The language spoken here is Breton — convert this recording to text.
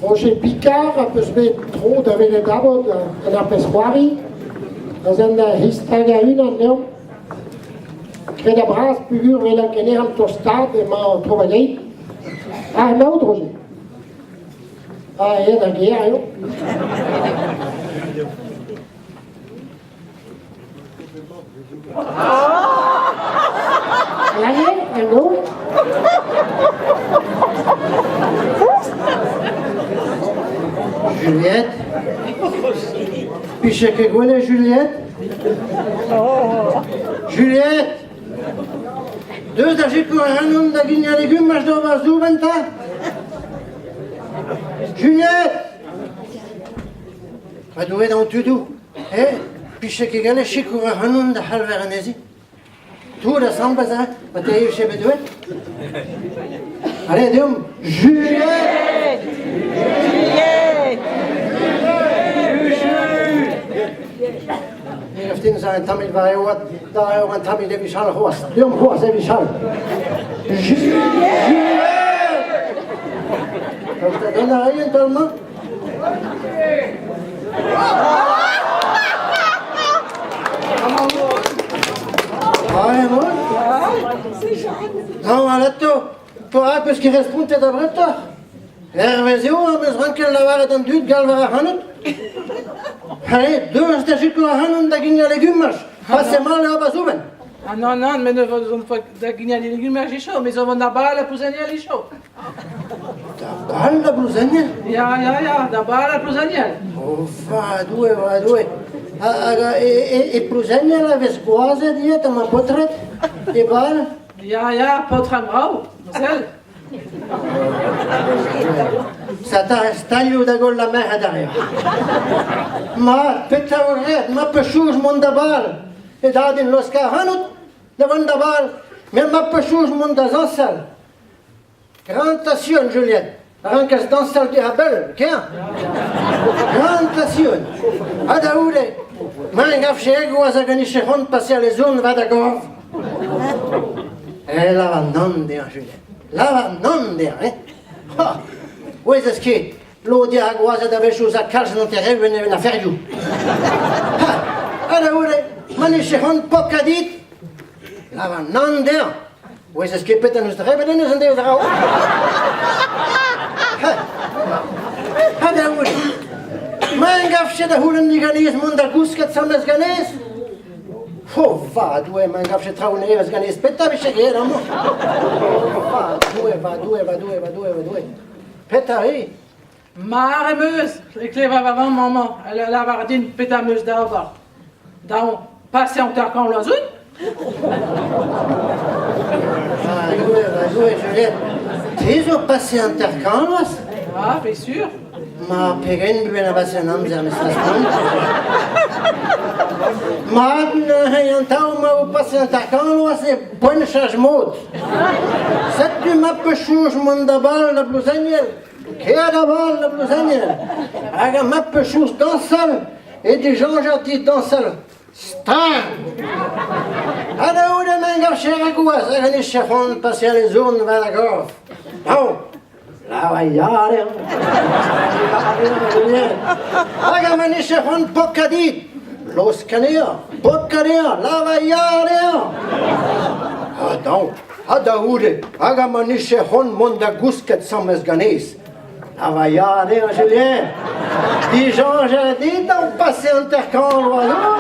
Roger Picard a peus bet tro da welet abod en ar pezh-c'hoari azen da histagañ unan deomp. Kred bras pugur welan keneran tostaat emañ tro va gein. Ah, emaout, Roger? Ah, aet ar gêr eo. Lange, hello. Juliette Pije ket gwelet Juliette Juliette Deus da sikour ac'hanon da gignañ legumaj d'ober soubenn 'ta Juliette Pa douet an tudoù Eh, pije ket gallet sikour ac'hanon da c'halver anezhi. Tout asambles, hein, ma te eo bet douet. Allez, deomp, Juliette Juliette Ne gav din un tammig war e oad, da eo un tammig evit chal c'hoazh. Deomp c'hoazh evit chal. Juliette Daoust ha dont a ray an taol-mañ? Non, alato, perak peus ket respontet abretoc'h? Hervez eo am eus ranket lavaret an dud galv ac'hanout. Allez, deus da sikour ac'hanon da gignañ legumaj, pase mall eo ba soubenn. Ah non, non, mais ne vont pas da gignañ legumaj e chaud, mais on va bal a Plouzeniel e chaud. Da bal da Blouzeniel? Ya, ya, ya, da bal a Plouzeniel. Oh, va Doue, va Doue. Hag e, e Plouzeniel a vez gwazed ivez, ma paotred, e bal? Ya, ya, paotr ar brav, sell. Sata stalioù da goll la merc'hed a reoc'h. Mat, petra vo graet, ma peus soñj mont da bal, e dad en laosk ac'hanout da vont da bal, met ma peus soñj mont da zañsal, Grantasion, Juliette, a rankas dañsal a-bell, kea? Grantasion! Ha da c'houde, ma en gavje gwaz hag an c'hoant paseal e zourn war da gorf. Eh, lavar nann dezhañ, Juliette. Lavar nann dezhañ, hein? Ha! Ouezez ket, lod eo ar gwazed a-wechoù za kalz an hanter en aferioù. Ha! Ha da c'houde, ma ne c'hoant pokañ dit, Lavar nann dezhañ. Ouezez ket petra 'neus drebet hennezh an deiz a-raok? Ha da c'houde, ma en gavfe da c'houlenn diganez mont da gousket asambles ganez? Oh, va Doue, ma en gavfe traoù nevez ganez, petra 'vije graet amañ? Va Doue, va Doue, va Doue, va Doue, va Doue. Petra eo? Mar em eus, e klevañ va mamm amañ, elle a lavar din petra am eus da ober. Daon, pase 50 vloaz out? Va Doue, va Doue, Juliette, te zo pase 50 vloaz? Ah, bien sûr. Ma pegen buan a base an amzer, mestres Mat neuze an taol ma o pase 50 vloaz e poent cheñch mod. Setu ma peus soñj mont da bal da Blouzeniel. Kea da bal da Blouzeniel. Hag ar ma peus soñj dañsal e disoñjer dit dañsal stag. Ha da c'houde m'en gav cher ha gwaz hag an echafont paseal e zourn war da gorf. Bravo! La ya dezhañ. Hag ar ma echafont pokañ dit. Laosk anezhañ, pok anezhañ, lavar ya dezhañ. Ha daou, ha da c'houde, hag ma nije c'hoant mont da gousket 'sammes ganez. Lavar ya dezhañ, Julien. Disoñjet dit d'am pase 50 vloaz.